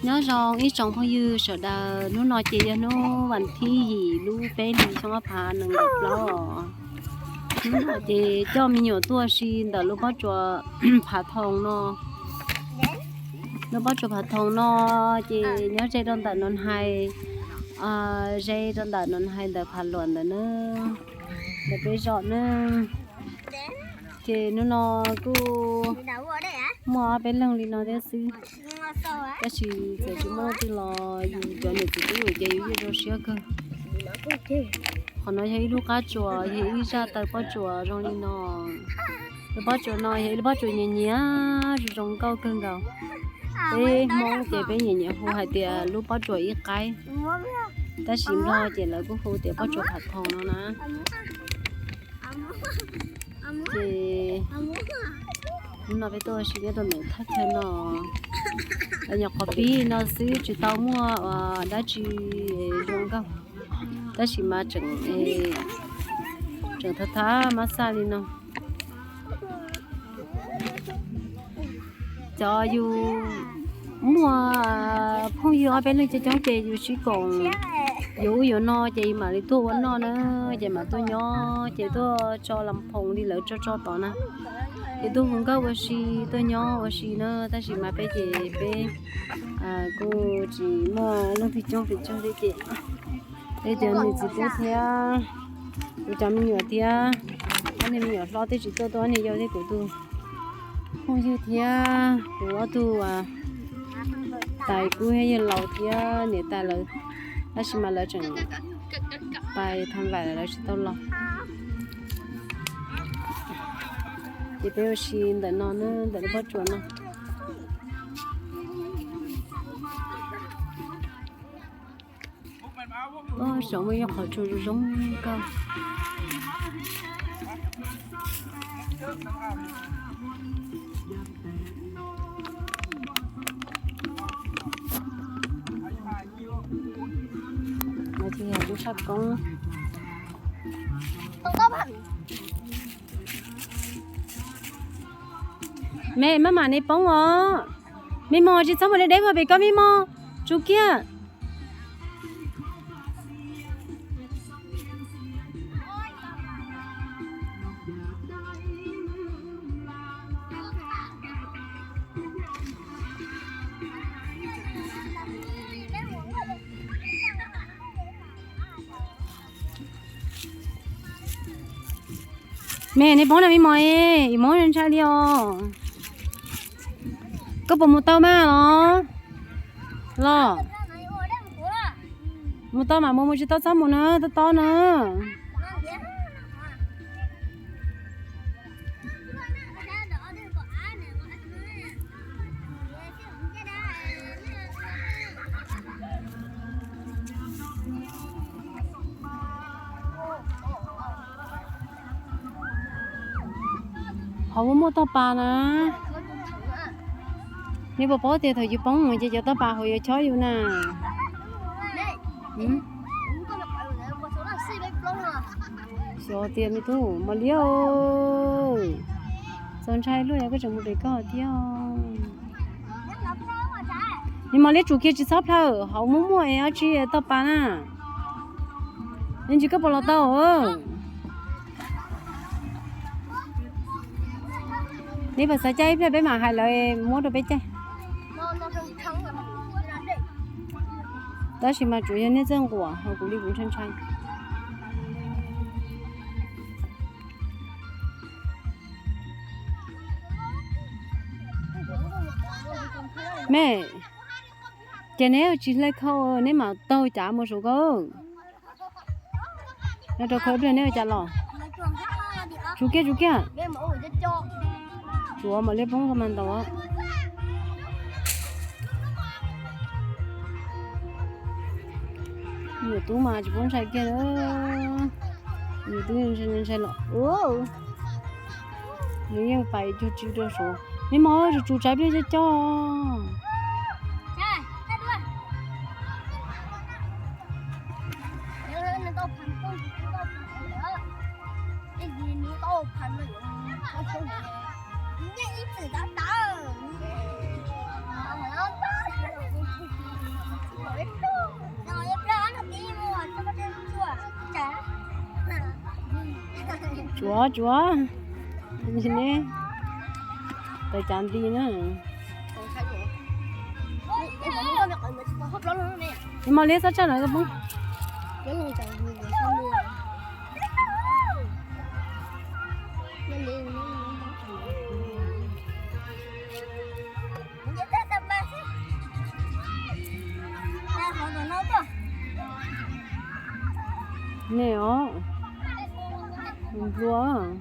Nyob zoo ib tsoom phooj ywg sawv daws, hnub no ces yog hnub vas thib yim lub peb hlis xyoo ob phav nees nkaum plaub os. Hnub no ces coj me nyuam tuaj si ntawm lub pob tsuas Phav Thoom no. Lub pob tsuas Phav Thoom no ces nyob ze rau ntawm Noo Hais, ze rau ntawm Noo Hais ntawm Phav Luam ntawd na, ntawm peb zos na. Ces hnub no kuj muaj ob peb leeg li no thiab xwb, tab sis txawm tsis muaj leej twg los yus cov niam txiv tub ces yus yeej zoo siab kawg. Qhov no yog ib lub qab tsuas, yog ib zaj taw pob tsuas zoo li no. Lub pob tsuas no yog ib lub pob tsuas nyiam nyiam zoo zoo nkauj kawg nkaus. Peb Hmoob ces peb nyiam nyiam hu hais tias lub pob tsuas ib qaib, tab sis Nplog ces lawv kuj hu tias pob tsuas Phav Thoom no na. Ces hnub no peb tuaj ua si nyob rau ntawm thaj chaw no, nyuam qhuav pib no xwb tsis tau muaj dab tsi zoo nkauj, tab sis mas tseem, tseem thab thab mab xaj li no. Cov yus muaj phooj ywg ob peb leeg coob coob ces yus sib koom yuav ub yuav no ces yus mam li tuaj ua noj na, ces mam tuaj nyob ces tuaj tso las phoos li lawv tso tso tod na, ces tuaj hu nkauj ua si, tuaj nyob ua si na, tab sis mas peb ces peb kuj tsis muaj leej twg coob pes tsawg thiab ces peb cov niam txiv tub thiab kuv cov me nyuam thiab, ob niag me nyuam hlob twb tsis tuaj, tuaj ob niag yau thiab kuv tus phooj ywg thiab kuv ob tug tais kub thiab yawg laus thiab niam tais lawv, tab sis mas lawv tseem pais tham vaim lawv tsis tau los. Ces peb ua si ntawm no na, ntawm lub pob tsuas no. Saum muaj ib qhov tsua zoo zoo nkauj. Lub sab koob. Me maj mam ne poob os. Me mos tsis txhob mus deb deb vog pem koj me mos. Tsum kiag. Me ne poob na me mos, ib mob ntshai li os. Koj puas mus tau mas los? Los. Mus tau mas mus, mus tsis tau txhob mus na, tob tob na. Hauv muaj toj pas na. Nej puas paub tias thaum yus poob ces cov toj pas hauv yuav chob yus na. Xyov tias me tub Mos Liab, txaus ntshai luaj yog koj tseem mus pem koj thiab. Me Mos Liab tsum kiag tsis txhob plhaw, hauv muaj muaj es dab tsi toj pas na. Yeej tsis koj puas los tau. Neb puas xav caij ib pliag peb mam hais lawv muab rau peb caij. Tab sis mas tsuas yog nej txawj nquam ho kuv li kuv ntshai ntshai. Me, ces neb tsis hle khau neb mam taug cav mus saum ko. No rau khau ib pliag neb ua cas los. Tsum kiag tsum kiag. Tsum Mos Liab poob koj mas ntaus. Nyuam tub mas tsis paub ntshai kiag. Nyuam tub ntshai los. Nws yeej pais cuag tsw rau saud. Neb mog, tsum tsum tsaiv pliag coj coj. Tsuav, tsuav. Tawm cas nti na. Nws mas liab xab tshaj no poob. Nej os, nplua.